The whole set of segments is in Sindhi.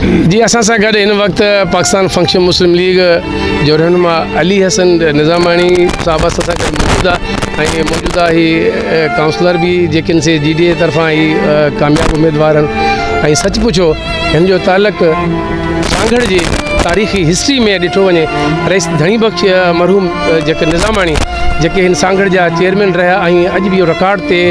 جي اسان سان گڏ هن وقت پاڪستان فنڪشن مسلم ليگ جو رهنما علي حسن نظاماڻي صاحب اسان سان گڏ موجود آهي ۽ موجوده هي ڪائونسلر به جيڪي سي جي ڊي اي طرفان هي ڪامياب اميدوار آهن ۽ سچ پڇو هن جو تعلق سانگهڙ جي تاريخي هسٽري ۾ ڏٺو وڃي رئيس ڌڻي بخش مرحوم جيڪي نظاماڻي جيڪي هن سانگهڙ جا چيئرمين رهيا ۽ اڄ به اهو رڪارڊ تي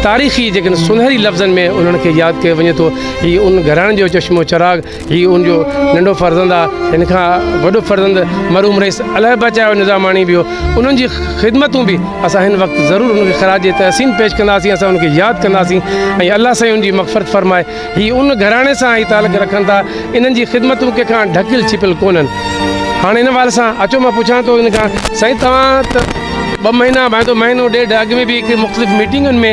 تاريخي جيڪي سونهري لفظن ۾ انهن کي ياد ڪيو وڃي ٿو هي ان گهراڻي جو چشم و چراغ، هي ان جو ننڍو فرزند آ، هن کان وڏو فرزند مرحوم رئيس الهه بچايو نظاماڻي به هو، انهن جي خدمتون به اسان هن وقت ضرور انهن کي خراج تحسين پيش ڪنداسين، اسان انهن کي ياد ڪنداسين ۽ الله سائين ان جي مغفرت فرمائي، هي ان گهراڻي سان هي تعلق رکن ٿا، انهن جي خدمتون ڪنهن کان ڍڪيل ڇپيل ڪونهن. هاڻي ان حوالي سان اچو مان پڇان ٿو ان کان، سائين توهان ته ٻه مهينا ڀائين ٿو مهينو ڏيڍ اڳ ۾ به هڪ مختلف ميٽنگن ۾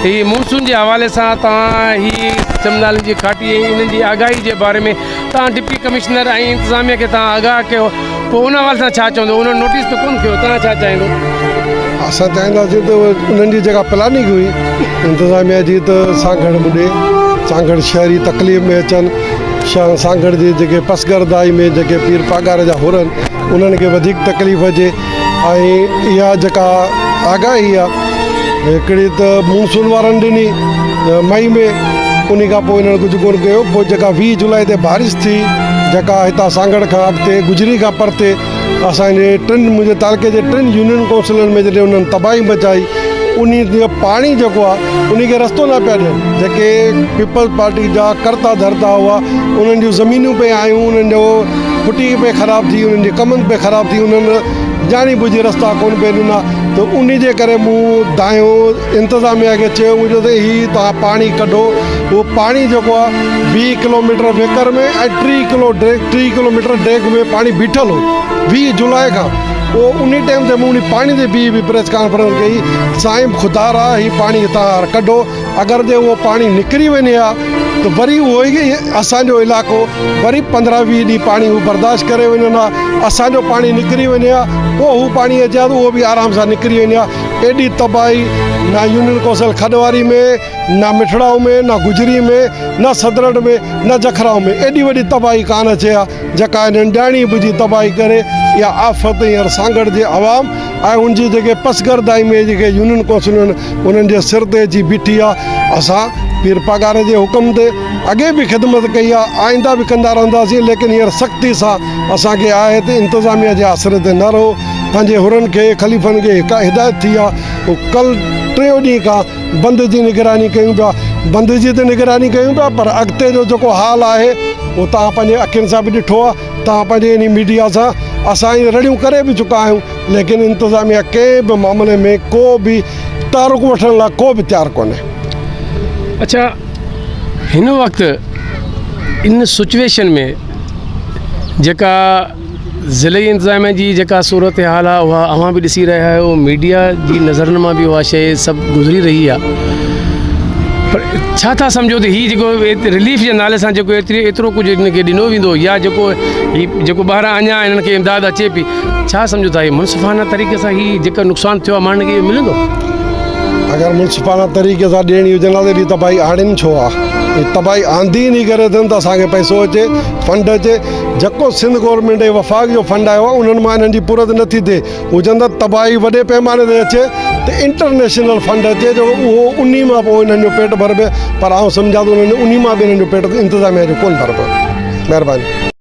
هي مونسون جي حوالي سان توهان هي سم نالن جي کاٽي ۽ انهن جي آگاهي جي باري ۾ توهان ڊپٽي ڪمشنر ۽ انتظاميه کي توهان آگاهه ڪيو پوء ان حوالي سان ڇا چوندو انهن نوٽيس ته ڪونه ڪيو توهان ڇا چاهيندو؟ اسان چاهينداسين ته انهن جي جيڪا پلاننگ هئي انتظاميه جي ته سانگهڙ ٻڏي سانگهڙ شهري تڪليف ۾ اچن سانگهڙ جي جيڪي پسگردائي ۾ جيڪي پير پاڳاري جا حر آهن انهن کي وڌيڪ تڪليف اچي ۽ اها جيڪا آگاهي آهي هڪڙي ته مونسون وارن ڏني مئي ۾ ان کان پوء انهن ڪجهه ڪونه ڪيو پوء جيڪا 20 جولاء تي بارش ٿي جيڪا هتان سانگهڙ کان اڳتي گجري کان پرتي اسانجي ٽن منهنجي تعلقي جي ٽن يونين ڪائونسلن ۾ جڏهن انهن تباهي مچائي ان جو پاڻي جيڪو آهي ان کي رستو نه پيا ڏين جيڪي پيپلز پارٽي جا ڪرتا ڌرتا هئا انهن جون زمينون پئي آيون انهن جو ڦٽي پئي خراب ٿي انهن جي ڪمند پئي خراب ٿي انهن ڄاڻي ٻجهي رستا ڪونه پئي ڏنا ته انهي جي ڪري مون دانهيو انتظاميا کي چيو مون چيو ته هي توهان پاڻي ڪڍو اهو پاڻي جيڪو آهي 20 ڪلوميٽر ويڪر ۾ ۽ 30 ڪلو ڊيگهه 30 ڪلوميٽر ڊيگهه ۾ پاڻي بيٺل هو 20 جولاء کان اهو انهي ٽائيم تي مون انهي پاڻي تي بيهي به پريس ڪانفرنس ڪئي سائين خدا را هي پاڻي هتان ڪڍو اگر جي اهو پاڻي نڪري وڃي ها ته وري اهو ئي اسان جو علائقو وري 15 20 ڏينهن پاڻي هو برداشت ڪري وڃن ها اسان جو پاڻي نڪري وڃي ها پوء هو پاڻي اچي ها ته اهو به آرام سان نڪري وڃي ها ايڏي تباهي نه يونين ڪونسل کڏواري ۾ نه مٺڙائو ۾ نه گجري ۾ نه صدرٽ ۾ نه جکرائو ۾ ايڏي وڏي تباهي ڪانه اچي ها جيڪا هنن ڄاڻي ٻجهي تباهي ڪري اها آفت هينئر سانگهڙ جي عوام ۽ ان جي جيڪي پسگردائي ۾ جيڪي يونين ڪونسلون آهن انهن جي سر تي اچي بيٺي آهي اسان پير پاڳاري جي حڪم تي اڳي به خدمت ڪئي آهي آئنده به ڪندا رهنداسين ليڪن هينئر سختي سان اسان کي آهي ته انتظاميه جي آسري تي نه رهو پنهنجي حرن کي خليفن کي هڪ هدايت ٿي آهي هو ڪل ٽيون ڏينهن کان بند جي نگراني ڪيون پيا بند جي ته نگراني ڪيون پيا پر اڳتي جو جيڪو حال آهي اهو توهان پنهنجي اکين سان به ڏٺو آهي توهان پنهنجي انهي ميڊيا سان اسان اهي رڙيون ڪري به چڪا آهيون ليڪن انتظاميا ڪنهن به معاملي ۾ ڪو به تحرڪ وٺڻ لاء ڪو به تيار ڪونهي. اڇا هن وقت ان سچويشن ۾ جيڪا ضلعي انتظاميا جي جيڪا صورتحال آهي اها اوهان به ڏسي رهيا آهيو ميڊيا جي نظرن مان به اها شيء سڀ گذري رهي آهي پر ڇا ٿا سمجهو ته هي جيڪو رليف جي نالي سان جيڪو ايتري ايترو ڪجهه هن کي ڏنو ويندو يا جيڪو هي جيڪو ٻاهران اڃا هنن کي امداد اچي پئي ڇا سمجهو ٿا هي منصفانه طريقي سان هي جيڪو نقصان ٿيو آهي ماڻهن کي اهو ملندو؟ اگر منصفانه طريقي سان ڏيڻي هجن ها ته ايڏي تباهي آڻين ڇو ها؟ هي تباهي آندي انهي ڪري اٿن ته اسان کي پئسو اچي فنڊ اچي جيڪو سنڌ گورنمينٽ ۽ وفاق جو فنڊ آيو آهي انهن مان انهن جي پورت نٿي ٿئي هجن ته تباهي وڏي پيماني تي اچي ته انٽرنيشنل فنڊ اچي جو اهو انهي مان پوء انهن جو پيٽ ڀربي پر آئون سمجهان ٿو انهن انهي مان به انهن جو پيٽ انتظاميا جو ڪونه ڀربو. مهرباني.